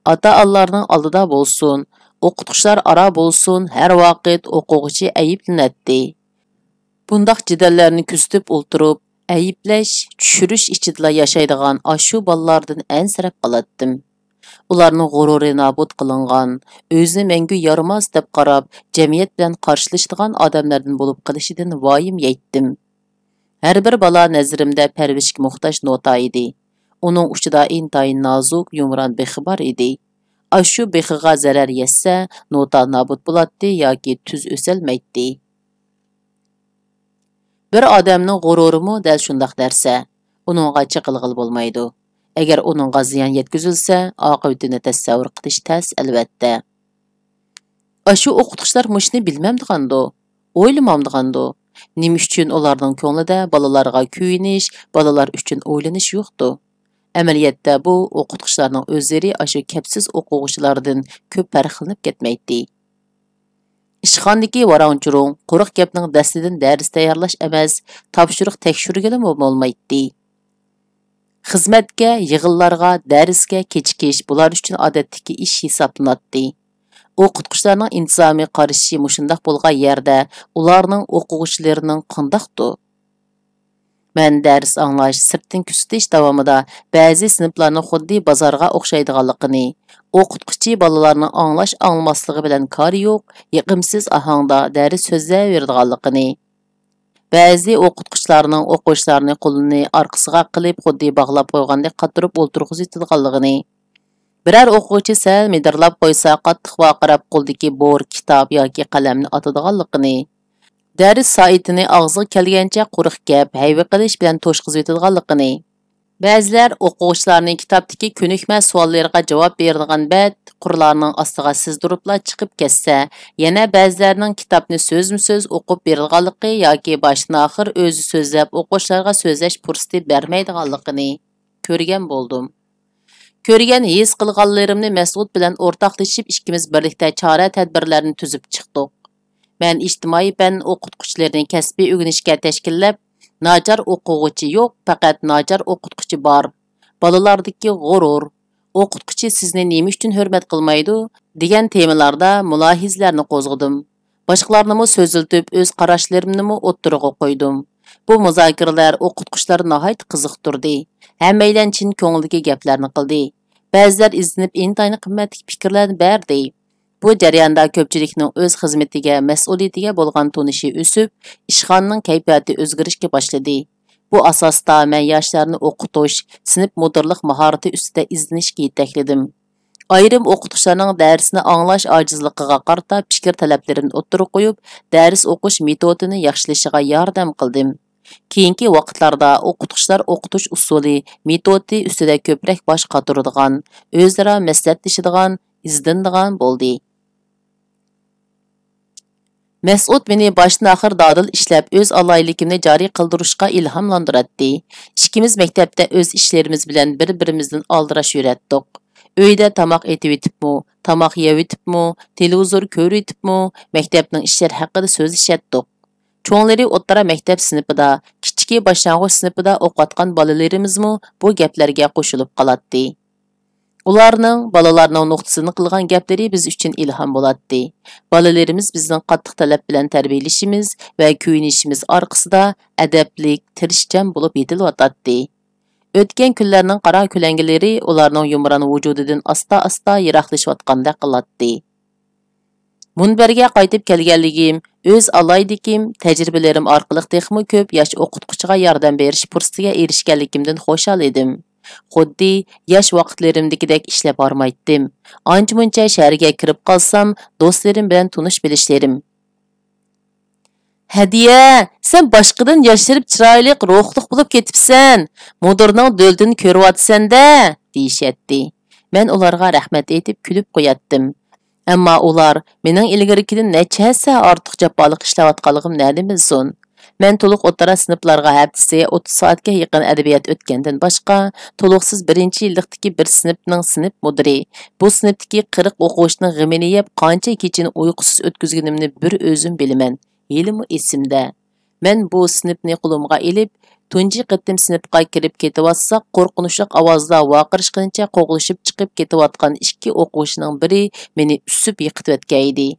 ئاتا-ئانىلارنىڭ ئالدىدا بولسۇن، ئوقۇتقۇچىلار ئارا بولسۇن، ھەر ۋاقىت ئوقۇغۇچى ئەيىبلىنەتتى. بۇنداق جېدەللەرنى كۆزىتىپ ئولتۇرۇپ، ئەيىبلەش، چۈشۈرۈش ئىچىدىلا ياشايدىغان ئاشۇ بالىلاردىن ئەنسىرەپ قالاتتىم. ئۇلارنىڭ غۇرۇرى نابۇت قىلىنغان، ئۆزىنى مەڭگۈ يارىماس دەپ قاراپ، جەمئىيەت بىلەن قارشىلىشىدىغان ئادەملەردىن بولۇپ قېلىشىدىن ۋايىم يەيتتىم. ھەر بىر بالا نەزىرىمدە پەرۋىشكە موھتاج نوتا ئىدى. ئۇنىڭ ئۇچىدا ئىنتايىن نازۇك، يۇمران بېخى بار ئىدى. ئاشۇ بېخىغا زەرەر يەتسە، نوتا نابۇت بولاتتى ياكى تۈز ئۆسەلمەيتتى. بىر ئادەمنىڭ غۇرۇرىمۇ دەل شۇنداق نەرسە. ئۇنىڭغا چېقىلغىلى بولمايدۇ. ئەگەر ئۇنىڭغا زىيان يەتكۈزۈلسە، ئاقىۋىتىنى تەسەۋۋۇر قىلىش تەس، ئەلۋەتتە. ئاشۇ ئوقۇتقۇچىلار مۇشۇنى بىلمەمدىغاندۇ؟ ئويلىمامدىغاندۇ؟ نېمە ئۈچۈن ئۇلارنىڭ كۆڭلىدە بالىلارغا كۆيۈنۈش، بالىلار ئۈچۈن ئويلىنىش يوقتۇ؟ ئەمەلىيەتتە بۇ ئوقۇتقۇچىلارنىڭ ئۆزلىرى ئاشۇ كەپسىز ئوقۇغۇچىلاردىن كۆپ پەرقلىنىپ كەتمەيتتى. ئىشخانىدىكى ۋاراڭ-چۇرۇڭ، قۇرۇق گەپنىڭ دەستىدىن دەرس تەييارلاش ئەمەس، تاپشۇرۇق تەكشۈرگىلىمۇ بولمايتتى. خىزمەتكە، يىغىنلارغا، دەرسكە كېچىكىش بۇلار ئۈچۈن ئادەتتىكى ئىش ھېسابلىناتتى. ئوقۇتقۇچىلارنىڭ ئىنتىزامىي قارىشى مۇشۇنداق بولغان يەردە ئۇلارنىڭ ئوقۇغۇچىلىرىنىڭ قانداقتۇ؟ مەن دەرس ئاڭلاش، سىرتتىن كۆزىتىش داۋامىدا بەزى سىنىپلارنىڭ خۇددى بازارغا ئوخشايدىغانلىقىنى، ئوقۇتقۇچى بالىلارنىڭ ئاڭلاش-ئاڭلىماسلىقى بىلەن كارى يوق، يېقىمسىز ئاھاڭدا دەرس سۆزلەۋېرىدىغانلىقىنى، بەزى ئوقۇتقۇچىلارنىڭ ئوقۇغۇچىلارنى قولىنى ئارقىسىغا قىلىپ، خۇددى باغلاپ قويغاندەك قاتۇرۇپ ئولتۇرغۇزۇۋېتىدىغانلىقىنى، بىرەر ئوقۇغۇچى سەل مىدىرلاپ قويسا، قاتتىق ۋارقىراپ قولىدىكى بور، كىتاب ياكى قەلەمنى ئاتىدىغانلىقىنى، دەرس سائىتىنى ئاغزىغا كەلگەنچە قۇرۇق گەپ، ھەيۋە قىلىش بىلەن توشقۇزۇۋېتىدىغانلىقىنى، بەزىلەر ئوقۇغۇچىلارنى كىتابتىكى كۆنۈكمە سوئاللىرىغا جاۋاب بېرىدىغان بەت قۇرلارنىڭ ئاستىغا سىزدۇرۇپلا چىقىپ كەتسە، يەنە بەزىلەرنىڭ كىتابنى سۆزمۇ سۆز ئوقۇپ بېرىدىغانلىقى ياكى باشتىن ئاخىر ئۆزى سۆزلەپ ئوقۇغۇچىلارغا سۆزلەش پۇرسىتى بەرمەيدىغانلىقىنى كۆرگەن بولدۇم. كۆرگەن، ھېس قىلغانلىرىمنى مەسئۇد بىلەن ئورتاقلىشىپ، ئىككىمىز بىرلىكتە چارە-تەدبىرلەرنى تۈزۈپ چىقتۇق. مەن ئىجتىمائىي پەن ئوقۇتقۇچىلىرىنى كەسپىي ئۆگىنىشكە تەشكىللەپ، ناچار ئوقۇغۇچى يوق، پەقەت ناچار ئوقۇتقۇچى بار. بالىلاردىكى غۇرۇر، ئوقۇتقۇچى سىزنى نېمە ئۈچۈن ھۆرمەت قىلمايدۇ؟ دېگەن تېمىلاردا مۇلاھىزىلەرنى قوزغىدىم. باشقىلارنىمۇ سۆزلىتىپ، ئۆز قاراشلىرىمنىمۇ ئوتتۇرىغا قويدۇم. بۇ مۇزاكىرىلەر ئوقۇتقۇچىلارنى ناھايىتى قىزىقتۇردى. ھەممەيلەن چىن كۆڭلىدىكى گەپلەرنى قىلدى. بەزىلەر ئىزدىنىپ ئىنتايىن قىممەتلىك پىكىرلەرنى بەردى. بۇ جەرياندا كۆپچىلىكنىڭ ئۆز خىزمىتىگە، مەسئۇلىيىتىگە بولغان تونۇشى ئۆسۈپ، ئىشخانىنىڭ كەيپىياتى ئۆزگىرىشكە باشلىدى. بۇ ئاساستا مەن ياشلارنى ئوقۇتۇش، سىنىپ مۇدىرلىق ماھارىتى ئۈستىدە ئىزدىنىشكە يېتەكلىدىم. ئايرىم ئوقۇتقۇچىلارنىڭ دەرسنى ئاڭلاش ئاجىزلىقىغا قارىتا پىكىر تەلەپلىرىمنى ئوتتۇرىغا قويۇپ، دەرس ئوقۇش مېتودىنى ياخشىلىشىغا ياردەم قىلدىم. كېيىنكى ۋاقىتلاردا ئوقۇتقۇچىلار ئوقۇتۇش ئۇسۇلى، مېتودى ئۈستىدە كۆپرەك باش قاتۇرىدىغان، ئۆزئارا مەسلىھەتلىشىدىغان، ئىزدىنىدىغان بولدى. مەسئۇد مېنى باشتىن-ئاخىر دادىل ئىشلەپ، ئۆز ئالاھىدىلىكىمنى جارى قىلدۇرۇشقا ئىلھاملاندۇراتتى. ئىككىمىز مەكتەپتە ئۆز ئىشلىرىمىز بىلەن بىر-بىرىمىزدىن ئالدىراش يۈرەتتۇق. ئۆيدە تاماق ئېتىۋېتىپمۇ، تاماق يەۋېتىپمۇ، تېلېۋىزور كۆرۈۋېتىپمۇ، مەكتەپنىڭ ئىشلىرى ھەققىدە سۆزلىشەتتۇق. چوڭلىرى ئوتتۇرا مەكتەپ سىنىپىدا، كىچىكى باشلانغۇچ سىنىپىدا ئوقۇۋاتقان بالىلىرىمىزمۇ بۇ گەپلەرگە قوشۇلۇپ قالاتتى. ئۇلارنىڭ، بالىلارنىڭ نۇقتىسىدىن قىلغان گەپلىرى بىز ئۈچۈن ئىلھام بولاتتى. بالىلىرىمىز بىزنىڭ قاتتىق تەلەپ بىلەن تەربىيەلىشىمىز ۋە كۆيۈنۈشىمىز ئارقىسىدا ئەدەپلىك، تىرىشچان بولۇپ يېتىلىۋاتاتتى. ئۆتكەن كۈنلەرنىڭ قارا كۆلەڭگىلىرى ئۇلارنىڭ يۇمران ۋۇجۇدىدىن ئاستا-ئاستا يىراقلىشىۋاتقاندەك قىلاتتى. مۇنبەرگە قايتىپ كەلگەنلىكىم، ئۆز ئالاھىدىلىكىم، تەجرىبىلىرىم ئارقىلىق تېخىمۇ كۆپ ياش ئوقۇتقۇچىغا ياردەم بېرىش پۇرسىتىگە ئېرىشكەنلىكىمدىن خۇشال ئىدىم. خۇددى ياش ۋاقىتلىرىمدىكىدەك ئىشلەپ ھارمايتتىم. ئانچە-مۇنچە شەھەرگە كىرىپ قالسام، دوستلىرىم بىلەن تونۇش بىلىشلىرىم. «ھەدىيە، سەن باشقىدىن ياشىرىپ چىرايلىق، روھلۇق بولۇپ كېتىپسەن. مۇدىرنىڭ دۆلىتىنى كۆرۈۋاتىسەن-دە!» دېيىشەتتى. مەن ئۇلارغا رەھمەت ئېيتىپ كۈلۈپ قوياتتىم. ئەمما ئۇلار مېنىڭ ئىلگىرىكىدىن نەچچە ھەسسە ئارتۇق جاپالىق ئىشلەۋاتقانلىقىمنى نەدىن بىلسۇن؟ مەن تولۇق ئوتتۇرا سىنىپلارغا ھەپتىسىگە ئوتتۇز سائەتكە يېقىن ئەدەبىيات ئۆتكەندىن باشقا، تولۇقسىز بىرىنچى يىللىقتىكى بىر سىنىپنىڭ سىنىپ مۇدىرى، بۇ سىنىپتىكى قىرىق ئوقۇغۇچىنىڭ غېمىنى يەپ، قانچە كېچىنى ئۇيقۇسىز ئۆتكۈزگىنىمنى بىر ئۆزۈم بىلىمەن، ھېلىمۇ ئېسىمدە. مەن بۇ سىنىپنى قولۇمغا ئېلىپ، تۇنجى قېتىم سىنىپقا كىرىپ كېتىۋاتساق، قورقۇنچلۇق ئاۋازدا ۋارقىراشقىنىچە قوغلىشىپ چىقىپ كېتىۋاتقان ئىككى ئوقۇغۇچىنىڭ بىرى مېنى ئۈسۈپ يىقىتىۋەتكەن ئىدى.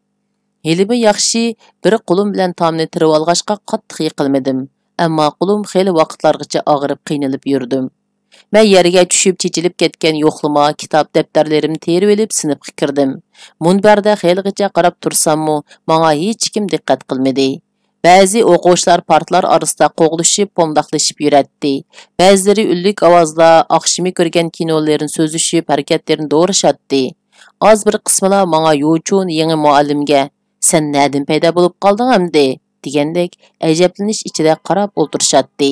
ھېلىمۇ ياخشى، بىر قولۇم بىلەن تامنى تىرىۋالغاچقا قاتتىق يىقىلمىدىم. ئەمما قولۇم خېلى ۋاقىتلارغىچە ئاغرىپ قىينىلىپ يۈردۈم. مەن يەرگە چۈشۈپ چېچىلىپ كەتكەن يوقلىما، كىتاب، دەپتەرلىرىمنى تېرىۋېلىپ سىنىپقا كىردىم. مۇنبەردە خېلىغىچە قاراپ تۇرساممۇ، ماڭا ھېچكىم دىققەت قىلمىدى. بەزى ئوقۇغۇچىلار پارتلار ئارىسىدا قوغلىشىپ، پومداقلىشىپ يۈرەتتى. بەزىلىرى ئۈنلۈك ئاۋازدا ئاخشىمى كۆرگەن كىنولىرىنى سۆزلىشىپ، ھەرىكەتلىرىنى دورىشاتتى. ئاز بىر قىسمىلا ماڭا يوچۇن يېڭى مۇئەللىمگە، «سەن نەدىن پەيدا بولۇپ قالدىڭ ئەمدى؟» دېگەندەك ئەجەبلىنىش ئىچىدە قاراپ ئولتۇرۇشاتتى.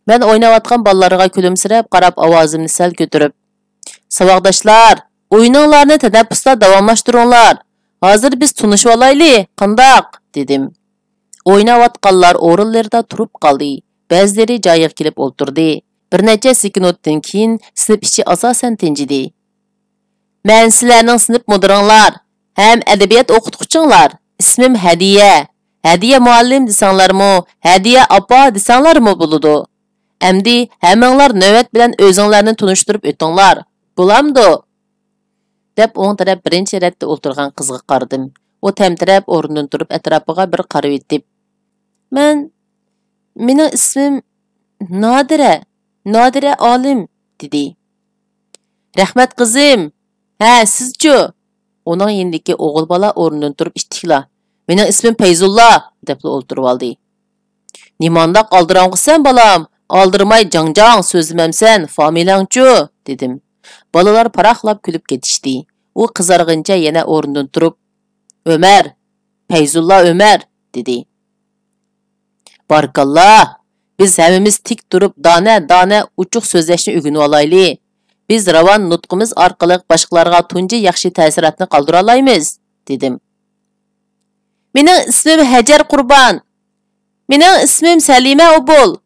مەن ئويناۋاتقان بالىلارغا كۈلۈمسىرەپ قاراپ، ئاۋازىمنى سەل كۆتۈرۈپ، «ساۋاقداشلار، ئويۇنۇڭلارنى تەنەپپۇستا داۋاملاشتۇرۇڭلار. ھازىر بىز تونۇشۇۋالايلى، قانداق؟» دېدىم. ئويناۋاتقانلار ئورۇنلىرىدا تۇرۇپ قالدى. بەزىلىرى جايىغا كېلىپ ئولتۇردى. بىر نەچچە سېكۇنتتىن كېيىن سىنىپ ئىچى ئاساسەن تىنجىدى. مەن سىلەرنىڭ سىنىپ مۇدىرىڭلار ھەم ئەدەبىيات ئوقۇتقۇچىڭلار. ئىسمىم ھەدىيە. ھەدىيە مۇئەللىم دېسەڭلارمۇ، ھەدىيە ئاپا دېسەڭلارمۇ بولىدۇ. ئەمدى ھەممىڭلار نۆۋەت بىلەن ئۆزۈڭلارنى تونۇشتۇرۇپ ئۆتۈڭلار. بولامدۇ؟ دەپ ئوڭ تەرەپ بىرىنچى رەتتە ئولتۇرغان قىزغا قارىدىم. ئۇ تەمتىرەپ ئورنىدىن تۇرۇپ ئەتراپىغا بىر قارىۋېتىپ، مەن، مېنىڭ ئىسمىم نادىرە، نادىرە ئالىم، دېدى. رەھمەت قىزىم. ھە، سىزچۇ؟ ئۇنىڭ يېنىدىكى ئوغۇل بالا ئورنىدىن تۇرۇپ ئىتتىكلا، مېنىڭ ئىسمىم پەيزۇللا، دەپلا ئولتۇرۇۋالدى. نېمانداق ئالدىراڭغۇسەن بالام، ئالدىرىماي جاڭ-جاڭ سۆزلىمەمسەن، فامىلەڭچۇ؟ دېدىم. بالىلار پاراقلاپ كۈلۈپ كېتىشتى. ئۇ قىزارغىنچە يەنە ئورنىدىن تۇرۇپ، ئۆمەر، پەيزۇللا ئۆمەر، دېدى. بارىكاللا! بىز ھەممىمىز تىك تۇرۇپ دانە-دانە ئوچۇق سۆزلەشنى ئۆگىنىۋالايلى. بىز راۋان نۇتقىمىز ئارقىلىق باشقىلارغا تۇنجى ياخشى تەسىراتنى قالدۇرالايمىز، دېدىم. مېنىڭ ئىسمىم ھەجەر قۇربان. مېنىڭ ئىسمىم سەلىمە ئوبۇل.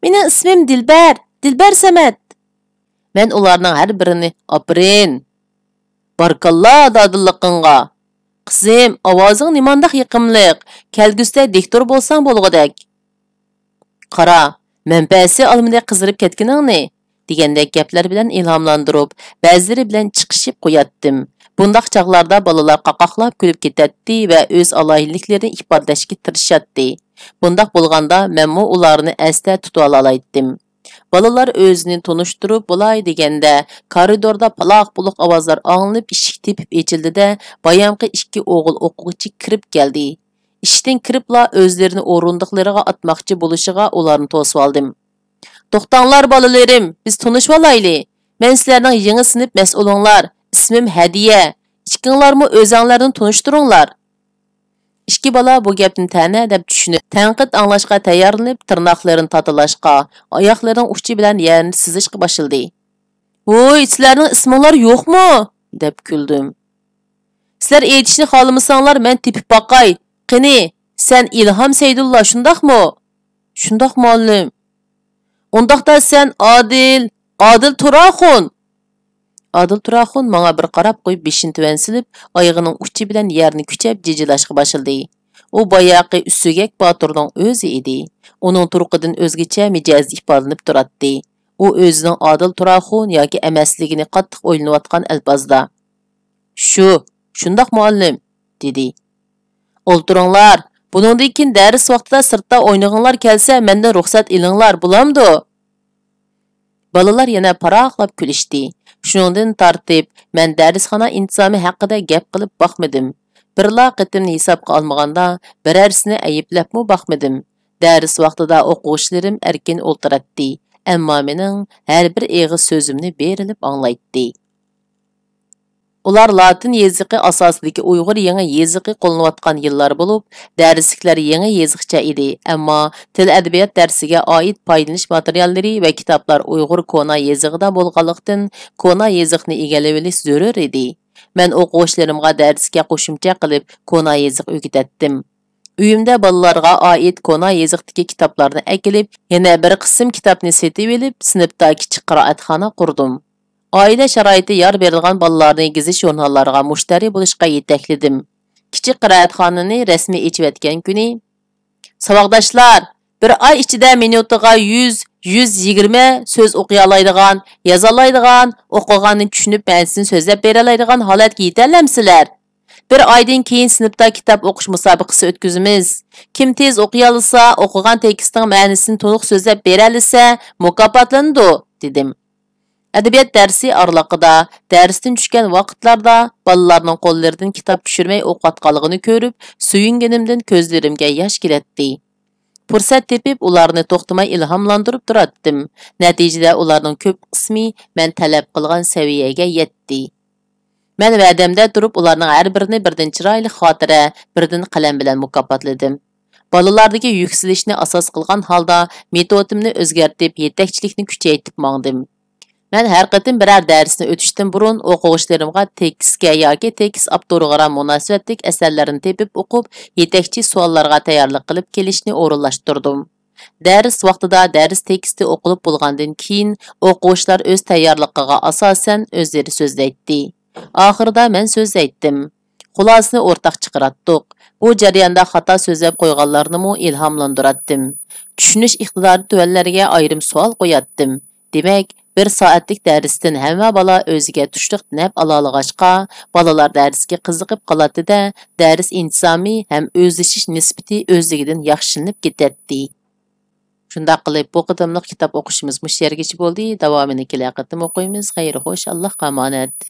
مېنىڭ ئىسمىم دىلبەر، دىلبەر سەمەت. مەن ئۇلارنىڭ ھەر بىرىنى ئاپىرىن! بارىكاللا دادىللىقىڭغا! قىزىم، ئاۋازىڭ نېمانداق يېقىملىق، كەلگۈسىدە دىكتور بولساڭ بولغۇدەك. قارا، مەنپەئەتسىز ئالمىدەك قىزىرىپ كەتكىنىڭنى، دېگەندەك گەپلەر بىلەن ئىلھاملاندۇرۇپ، بەزىلىرى بىلەن چىقىشىپ قوياتتىم. بۇنداق چاغلاردا بالىلار قاقاقلاپ كۈلۈپ كېتەتتى ۋە ئۆز ئالاھىدىلىكلىرىنى ئىپادىلەشكە تىرىشاتتى. بۇنداق بولغاندا مەنمۇ ئۇلارنى ئەستە تۇتۇۋالالايتتىم. بالىلار ئۆزىنى تونۇشتۇرۇپ بولاي دېگەندە، كارىدوردا پالاق-پۇلۇق ئاۋازلار ئاڭلىنىپ، ئىشىك تېپىپ ئېچىلدى-دە، بايامقى ئىككى ئوغۇل ئوقۇغۇچى كىرىپ كەلدى. ئىشىكتىن كىرىپلا ئۆزلىرىنى ئورۇندۇقلىرىغا ئاتماقچى بولۇشىغا ئۇلارنى توسۇۋالدىم. توختاڭلار بالىلىرىم، بىز تونۇشۇۋالايلى. مەن سىلەرنىڭ يېڭى سىنىپ مەسئۇلۇڭلار. ئىسمىم ھەدىيە. ئىككىڭلارمۇ ئۆزەڭلارنى تونۇشتۇرۇڭلار. ئىككى بالا بۇ گەپنى تەنە دەپ چۈشىنىپ، تەنقىد ئاڭلاشقا تەييارلىنىپ، تىرناقلىرىنى تاتىلاشقا، ئاياقلىرىنىڭ ئۇچى بىلەن يەرنى سىزىشقا باشلىدى. ۋوي، سىلەرنىڭ ئىسمىڭلار يوقمۇ؟ دەپ كۈلدۈم. سىلەر ئېيتىشنى خالىمىساڭلار، مەن تېپىپ باقاي. قېنى، سەن ئىلھام سەيدۇللا، شۇنداقمۇ؟ شۇنداق، مۇئەللىم. ئۇنداقتا سەن ئادىل، ئادىل تۇراخۇن. ئادىل تۇراخۇن ماڭا بىر قاراپ قويۇپ، بېشىنى تۆۋەن سېلىپ، ئايىغىنىڭ ئۇچى بىلەن يەرنى كۈچەپ جىجىلاشقا باشلىدى. ئۇ باياقى ئۈسۈگەك باتۇرنىڭ ئۆزى ئىدى. ئۇنىڭ تۇرقىدىن ئۆزگىچە مىجەزى ئىپادىلىنىپ تۇراتتى. ئۇ ئۆزىنىڭ ئادىل تۇراخۇن ياكى ئەمەسلىكىنى قاتتىق ئويلىنىۋاتقان ئەلپازدا، شۇ، شۇنداق، مۇئەللىم، دېدى. ئولتۇرۇڭلار، بۇنىڭدىن كېيىن دەرس ۋاقتىدا سىرتتا ئوينىغۇڭلار كەلسە، مەندىن رۇخسەت ئېلىڭلار، بولامدۇ؟ بالىلار يەنە پاراقلاپ كۈلۈشتى. شۇنىڭدىن تارتىپ، مەن دەرسخانا ئىنتىزامى ھەققىدە گەپ قىلىپ باقمىدىم. بىرلا قېتىمنى ھېسابقا ئالمىغاندا، بىرەرسىنى ئەيىبلەپمۇ باقمىدىم. دەرس ۋاقتىدا ئوقۇغۇچىلىرىم ئەركىن ئولتۇراتتى، ئەمما مېنىڭ ھەر بىر ئېغىز سۆزۈمنى بېرىلىپ ئاڭلايتتى. ئۇلار لاتىن يېزىقى ئاساسىدىكى ئۇيغۇر يېڭى يېزىقى قوللىنىۋاتقان يىللار بولۇپ، دەرسلىكلەر يېڭى يېزىقچە ئىدى، ئەمما تىل-ئەدەبىيات دەرسىگە ئائىت پايدىلىنىش ماتېرىياللىرى ۋە كىتابلار ئۇيغۇر كونا يېزىقىدا بولغانلىقتىن، كونا يېزىقنى ئىگىلىۋېلىش زۆرۈر ئىدى. مەن ئوقۇغۇچىلىرىمغا دەرسكە قوشۇمچە قىلىپ كونا يېزىق ئۆگىتەتتىم. ئۆيۈمدە بالىلارغا ئائىت كونا يېزىقتىكى كىتابلارنى ئەكېلىپ، يەنە بىر قىسىم كىتابنى سېتىۋېلىپ، سىنىپتا كىچىك قىرائەتخانا قۇردۇم. ئائىلە شارائىتى يار بېرىدىغان بالىلارنى گېزىت-ژۇرناللارغا مۇشتەرى بولۇشقا يېتەكلىدىم. كىچىك قىرائەتخانىنى رەسمىي ئېچىۋەتكەن كۈنى، ساۋاقداشلار، بىر ئاي ئىچىدە مىنۇتىغا يۈز، يۈز يىگىرمە سۆز ئوقۇيالايدىغان، يازالايدىغان، ئوقۇغاننى چۈشىنىپ مەنىسىنى سۆزلەپ بېرەلەيدىغان ھالەتكە يېتەلەمسىلەر؟ بىر ئايدىن كېيىن سىنىپتا كىتاب ئوقۇش مۇسابىقىسى ئۆتكۈزىمىز. كىم تېز ئوقۇيالىسا، ئوقۇغان تېكىستنىڭ مەنىسىنى تولۇق سۆزلەپ بېرەلىسە، مۇكاپاتلىنىدۇ، دېدىم. ئەدەبىيات دەرسى ئارىلىقىدا، دەرستىن چۈشكەن ۋاقىتلاردا بالىلارنىڭ قوللىرىدىن كىتاب چۈشۈرمەي ئوقۇۋاتقانلىقىنى كۆرۈپ، سۆيۈنگىنىمدىن كۆزلىرىمگە ياش كېلەتتى. پۇرسەت تېپىپ، ئۇلارنى توختىماي ئىلھاملاندۇرۇپ تۇراتتىم. نەتىجىدە، ئۇلارنىڭ كۆپ قىسمى مەن تەلەپ قىلغان سەۋىيەگە يەتتى. مەن ۋەدەمدە تۇرۇپ، ئۇلارنىڭ ھەر بىرىنى بىردىن چىرايلىق خاتىرە، بىردىن قەلەم بىلەن مۇكاپاتلىدىم. بالىلاردىكى يۈكسىلىشنى ئاساس قىلغان ھالدا مېتودىمنى ئۆزگەرتىپ، يېتەكچىلىكنى كۈچەيتىپ ماڭدىم. مەن ھەر قېتىم بىرەر دەرسنى ئۆتۈشتىن بۇرۇن ئوقۇغۇچىلىرىمغا تېكىستكە ياكى تېكىست ئاپتورىغا مۇناسىۋەتلىك ئەسەرلەرنى تېپىپ ئوقۇپ، يېتەكچى سوئاللارغا تەييارلىق قىلىپ كېلىشنى ئورۇنلاشتۇردۇم. دەرس ۋاقتىدا دەرس تېكىستى ئوقۇلۇپ بولغاندىن كېيىن، ئوقۇغۇچىلار ئۆز تەييارلىقىغا ئاساسەن ئۆزلىرى سۆزلەيتتى. ئاخىرىدا مەن سۆزلەيتتىم. خۇلاسىنى ئورتاق چىقىراتتۇق. بۇ جەرياندا خاتا سۆزلەپ قويغانلارنىمۇ ئىلھاملاندۇراتتىم. چۈشىنىش ئىقتىدارى تۆۋەنلەرگە ئايرىم سوئال قوياتتىم. دېمەك، بىر سائەتلىك دەرستىن ھەممە بالا ئۆزىگە تۇشلۇق نەپ ئالالىغاچقا، بالىلار دەرسكە قىزىقىپ قالاتتى-دە، دەرس ئىنتىزامى ھەم ئۆزلىشىش نىسبىتى ئۆزلۈكىدىن ياخشىلىنىپ كېتەتتى. شۇنداق قىلىپ، بۇ قېتىملىق كىتاب ئوقۇشىمىز مۇشۇ يەرگىچە بولدى. داۋامىنى كېلەر قېتىم ئوقۇيمىز. خەير خوش، ئاللاھقا ئامانەت.